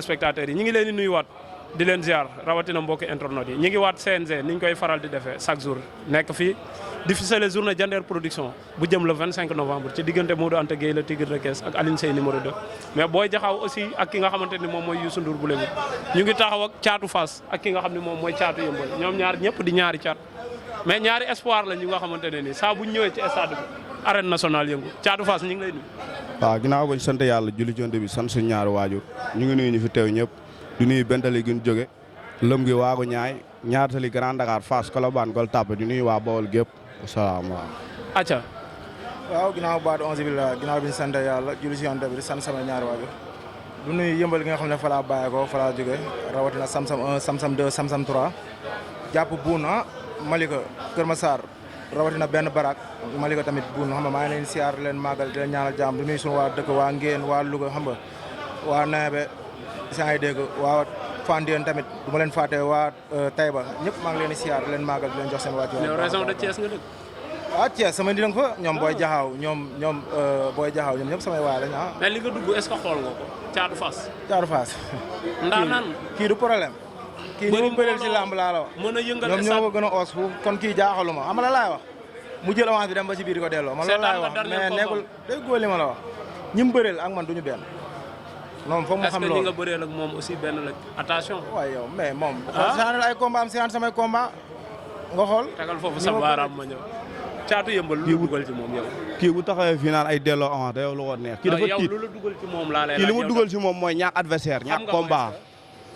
téléspectateurs yi ñi ngi leen di nuyuwaat di leen ziar rawatina mbokki internet yi ñi ngi waat CNG niñ koy faral di defee chaque jour nekk fii di ficeler journée Diender production bu jëm le 25 novembre ci diggante Modou Anta Gueye la Tigre de Kees ak Alioune Seye numéro 2 mais Boy Jaxaw aussi ak ki nga xamante ni moom mooy Youssou Ndour bu Lébu ñu ngi taxaw ak Caatu Fass ak ki nga xam ne moom mooy Caatu Yëmbal ñoom ñaar ñëpp di ñaari caat mais ñaari espoir la ñu nga xamante ne nii saa bu ñu ñëwee ci stade bi arène nationale yëngu Caatu Fass ñu ngi lay nuyu. waaw ginnaaw bañ sant yàlla julli jonte bi sant suñu ñaari waajur ñu ngi nuyu ñu fi teew ñëpp di nuyu bentali gi ñu jóge lëm gi waagu ñaay ñaatali Grand Dakar Fass Colobane Gueule Tapée di nuyu waa Bawol gépp salaamaaleykum. acca waaw ginnaaw baatu onze billah ginnaaw bi ñu sant yàlla julli si yonte bi di sant sama ñaari waajur du nuyu yëmbal gi nga xam ne fa laa bàyyee ko fa laa jóge rawatina Samsam 1 Samsam 2 Samsam 3 jàpp Buuna Malika Kër Massar rawatina benn barak Malika tamit Buuna xam nga maa ngi leen siyaar leen màggal di leen ñaanal jàmm du nuyu suñu waa dëkk waa Ngeen waa Louga xam nga waa Neebe saa ngi dégg waa Fandène tamit du ma leen fàtte waa Taïba ñëpp maa ngi leen di siyaar leen màggal di leen jox seen wàccu région de Thiès nga dëkk. ah Thiès sama ndi fa ñoom Boy Jaxaw ñoom Boy Jaxaw ñoom ñëpp samay waay lañ ah. mais li nga dugg est-ce que xool nga ko Caatu Fass. Caatu Fass. ndaanaan kii du problème. kii ni mu bëreel ci làmb laa la wax. mën a yëngal ñoom ñoo ko gën a oos fu kon kii jaaxalu ma xam nga la laay wax mu jël avance bi dem ba ci biir di ko delloo. man loolu laay wax mais nekkul day góor li ma la wax. ñi mu bëreel ak man duñu benn. moom foog mu xam loolu est-ce que ñi nga bëreel ak moom aussi benn la attention. waaye yow mais moom. ah xool ay combat am séance samay combat nga xool. tegal foofu sa baaraam ma ñëw. Caatu Yëmbal lu la dugal ci moom yow. kii bu taxawee fii naan ay delloo avance yow lu ko neex. kii dafa tiit yow lu la dugal ci moom laa lay kii li ma dugal ci moom mooy ñàkk adversaire ñàkk combat.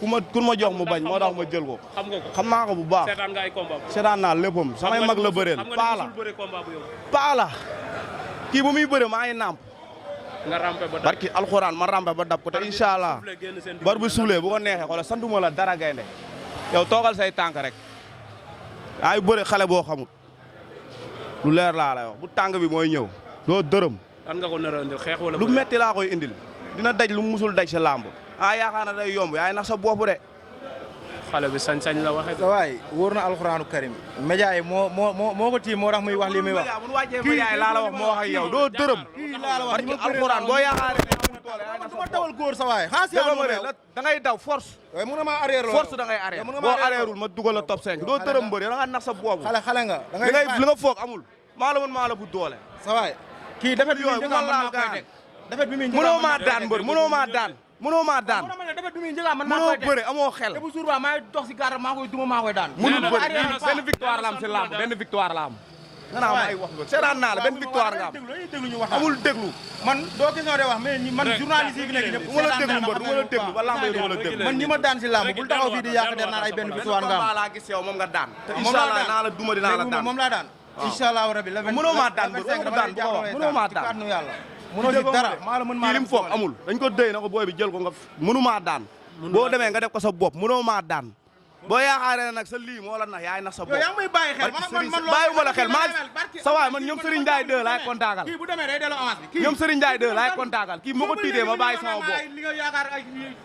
ku ma jox mu bañ moo tax ma jël ko. xam nga ko xam naa ko bu baax. seetaan nga ay combat. seetaan naa léppam samay mag la bëreel. paa la kii bu muy bëre maa ngi nàmp. nga rampe ba dab barki alxuraan ma rampe ba dab ko te incha allah bar bu suulee bu ko neexee xoolal santuma la dara gaynde yow toogal say tànk rek ay bëre xale boo xamut lu leer laa lay wax bu tànk bi mooy ñëw doo dërëm. lan nga ko nar a indil xeex wala lu metti laa koy indil dina daj lu musul daj sa làmb yaakaar na day yomb yaay nax sa bopp de. xale bi sañ-sañ la waxee. waay wóor na alxuraanu karim média yi moo ko tiim moo tax muy wax li muy wax. bu wàccee média yi laa la wax moo wax ak yow doo dërëm. kii laa la wax barki alxuraan boo yaakaaree ne du ma tawal góor sa waay da ngay daw force. waaye mën na maa arrière force da ngay arrière boo arrièreul ma dugal la top 5 doo dërëm bëri da nga nax sa bopp. xale nga da ngay li nga foog amul maa la mën maa la bu doole. sa waay kii defet yooyu bu ma laal gaan defet bi muy mënoo maa daan mbër mënoo maa daan mënoo maa daan mënoo bëre amoo xel. te bu jour ba maa dox si gàttal maa koy duma maa koy daan. mënul bëre benn victoire la am si làmb benn victoire la am. nga naa am ay wax seetaan naa la benn victoire nga am amul déglu. man doo question de wax mais man journaliste yi fi nekk ñëpp. du ma la déglu mbër du ma la déglu ba làmb yi du ma la déglu. man ñi ma daan si làmb bul taxaw fii di yàq der naan ay benn victoire nga am. laa gis yow moom nga daan. te incha allah naa la duma dinaa la daan moom laa daan. incha allah rabi la mënoo maa daan mbër mënoo maa daan mënoo si dara maa la mën maa kii lim foog amul dañ ko déy na ko booy bi jël ko nga mënu maa daan boo demee nga def ko sa bopp mënoo maa daan boo yaakaaree nag sa lii moo la nax yaay nax sa bopp yaa ngi may bàyyi xel man bàyyiwuma la xel maa sa waay man ñoom Serigne Ndiaye 2 laay kontaagal kii bu demee day delloo avance bi ñoom Serigne Ndiaye 2 laay kontaagal kii moo ko tiitee ma bàyyi sama bopp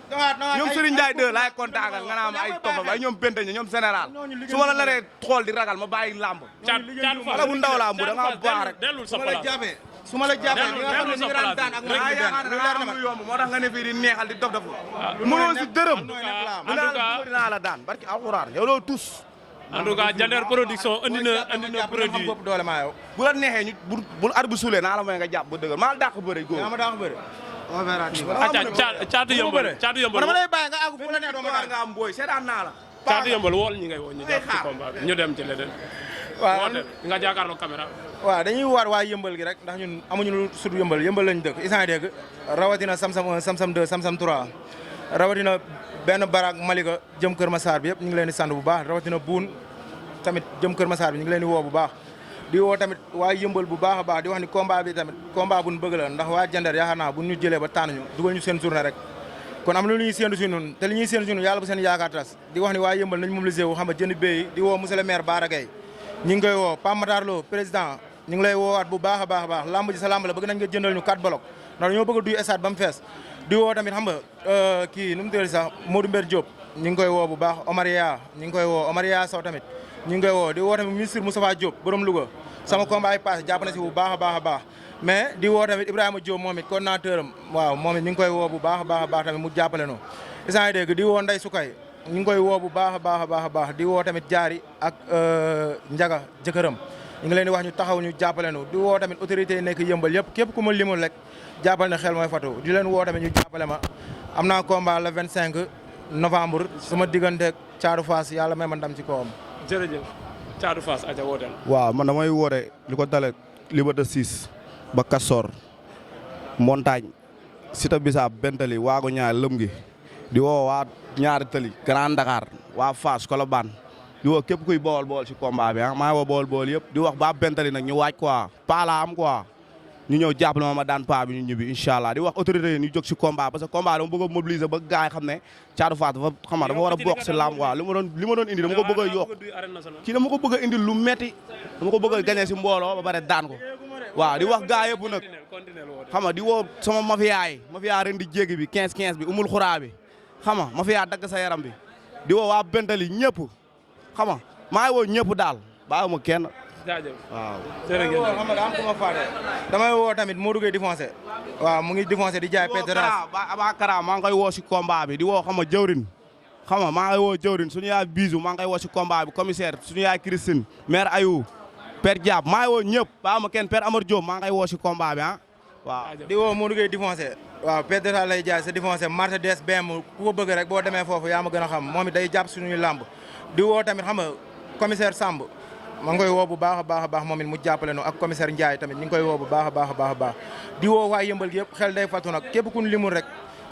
ñoom Serigne Ndiaye 2 laay kontaagal nga naa ma ay toppam ay ñoom Benteñe ñoom général su ma la naree xool di ragal ma bàyyi làmb wala bu ndaw làmb da nga baax rek su ma la jàppee li nga xam ne ñu daan daan ak maa yaakaar ne daa am lu yomb moo tax nga ne fii di neexal di dof dofu mënoo si dërëm dinaa la daan barki alxuraan yow doo tus en tout cas Diender production andi na produit doole maa yow bu la neexee ñu bu ar bu suulee naa la mooy nga jàpp ba dëgër maa la dàq bëre góor ma dàq bëre on verra Caatu Yëmbal dama lay bàyyi nga àgg fu la neex doo ma nga am booy seetaan naa la Caatu Yëmbal wool ñi ngay woo ñu jàpp ci combat bi ñu dem ci leneen waaw nga jàkkaarloo caméra waaw dañuy waar waa yëmbal gi rek ndax ñun amuñu lu sud yëmbal lañ dëkk isant dégg rawatina Samsam 1 Samsam 2 Samsam 3 rawatina benn barak Malika jëm Kër Massar bi yëpp ñu ngi leen di sant bu baax rawatina buun tamit jëm Kër Massar bi ñu ngi leen di woo bu baax di woo tamit waa yëmbal bu baax a baax di wax ni combat bi tamit combat buñ bëgg la ndax waa Diender yaakaar naa bu ñu jëlee ba tànn ñu dugal ñu seen journée rek kon am na lu ñuy séentu si ñun te li ñuy séentu si ñun yàlla bu seen yaakaar tas di wax ni waa yëmbal nañ mobilisé wu xam nga jënd béy di woo monsieur le maire Bara Gaye ñi ngi koy woo Pape Matar Lo président ñu ngi lay woowaat bu baax a baax lamb ji sa lamb la bëgg nañ nga jëndal ñu 4 bloc ndax dañoo bëgg a duy stade ba mu fees di woo tamit xam nga kii nu mu tëddee sax Modou Mbène Diop ñu ngi koy woo bu baax Omaria ñu ngi koy woo Omaria Sow tamit ñu ngi koy woo di woo tamit ministre Moustapha Diop borom Louga sama combat ay passé jàpp na si bu baax a baax mais di woo tamit Ibrahima Diop moom it coordinateur am waaw moom it ñu ngi koy woo bu baax a baax tamit mu jàppale no isaan yi dégg di woo Ndey Sukay ñu ngi koy woo bu baax a baax di woo tamit jaari ak njaga jëkkëram ñu ngi leen di wax ñu taxaw ñu jàppale nu di woo tamit autorité yi nekk yëmbal yëpp képp ku ma limul rek jàppale ne xel mooy fatu di leen woo tamit ñu jàppale ma am naa combat le 25 novembre sama diggante Thiatou Fass yàlla may ma ndam ci kawam. jërëjëf Thiatou Fass aja wooteel. waaw man damay woote li ko dale Liberté 6 ba Castor Montagne Cité Bissap Bentali waago ñaar lëm gi di woo waa ñaari tëli Grand Dakar waa Fass Colobane di woo képp kuy bool ci combat bi maa ngi woo bool yëpp di wax ba Bentali nag ñu waaj quoi pas la am quoi ñu ñëw jàppale ma daan paa bi ñu ñibbi incha allah di wax autorité yi ñu jóg ci combat parce que combat dama bëgg a mobiliser ba gars yi xam ne Thiatou Fass dafa xam nga dafa war a bokk ci lamb waaw li ma doon indi dama ko bëgg a yokk kii dama ko bëgg a indi lu metti dama ko bëgg a gagné ci mbooloo ba pare daan ko waaw di wax gars yëpp nag xam nga di woo sama mafia ren di jéggi bi 15 bi umul xuraa bi xam nga mafia dagg sa yaram bi di woo waa Bentali ñëpp xam nga maa ngi woo ñëpp daal bàyyiwuma kenn jaajëf waaw jërëjëf xam nga daa am ku ma faate damay woo tamit Modou Gueye défoncé waaw mu ngi défoncé di jaay pete race Aba Kara maa ngi koy woo si combat bi di woo xam nga jëwrin xam nga maa ngi woo jëwrin suñu yaay bisu maa ngi koy woo si combat bi commissaire suñu yaay Christine maire Ayou père Diab maa ngi woo ñëpp baa ma kenn père Amar Diop maa ngi koy woo si combat bi waaw di woo Modou Gueye défoncé waaw pete race lay jaay sa défoncé marché des BM ku ko bëgg rek boo demee foofu yaa ma gën a xam moom it day jàpp suñuy làmb di woo tamit xam nga commissaire Samb maa ngi koy woo bu baax a baax moom it mu jàppale nu ak commissaire Ndiaye tamit ñu ngi koy woo bu baax a baax di woo waa yëmbal gi yëpp xel day fatu nag képp ku ñu limul rek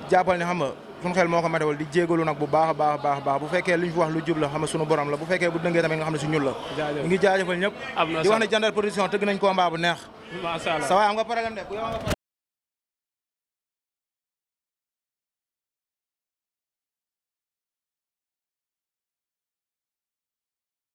jàppal ne xam nga suñu xel moo ko matewul di jégalu nag bu baax a baax bu fekkee li ñu fi wax lu jub la xam nga sunu borom la bu fekkee bu dëngee tamit nga xam ne su ñun la ñu ngi jaajëfal ñëpp di wax ne Jandar production tëgg nañ combat bu neex macha allah sa waay am nga problème de